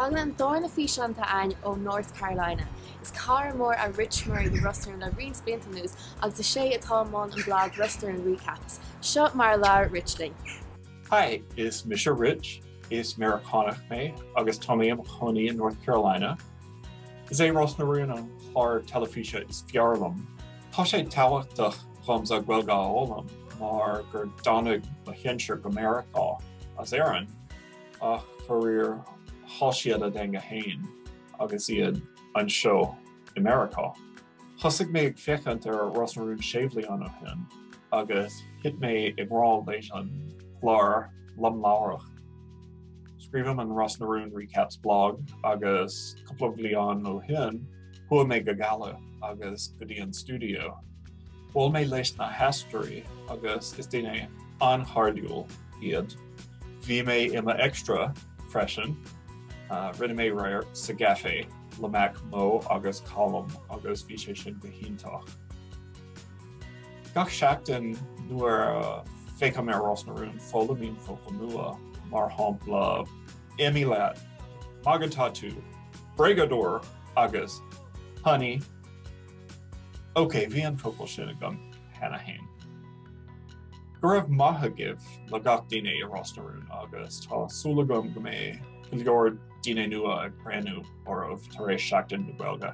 Tagann an darna físeán atá againn ó North Carolina. Is cara mór é Rich Murray do Ros na Rún le roinnt blianta anuas agus is é atá i mbun an blag Ros na Rún Recaps. Seo mar a labhair Rich linn. Hi, is mise Rich, is Meiriceánach mé agus tá mé i mo chónaí in North Carolina. Is é Ros na Rún an clár teilifíse is fearr liom. Tá sé tábhachtach dhomsa Gaeilge a fhoghlaim mar gur dtáinig mo shinsir go Meiriceá as Éirinn ach faraor chaill siad a dteanga féin agus iad anseo i Meiriceá. Thosaigh mé ag féachaint ar Ros na Rún sé bhliain ó shin agus thit mé i ngrá leis an gclár lomláithreach. Scríobhaim an Ros na Rún Recaps blog agus cúpla bliain ó shin chuaigh mé go Gaillimh agus go dtí an stiúideo. Bhuail mé leis na haisteoirí agus is daoine an-chairdiúil iad. Bhí mé i mo extra freisin. Rinne mé radharc sa gcaifé le Mac Mo agus Colm agus bhí sé sin go hiontach. Gach seachtain nuair a féachaim ar Ros na Rún foghlaimím focal nua, mar shampla imigh leat, maith go tá tú, bréagadóir agus honey. Ok, bhí an focal sin agam cheana féin. Go raibh maith agaibh le gach duine i Ros na Rún agus tá súil agam go mbeidh go leor daoine nua ag breathnú oraibh tar éis Seachtain na Gaeilge.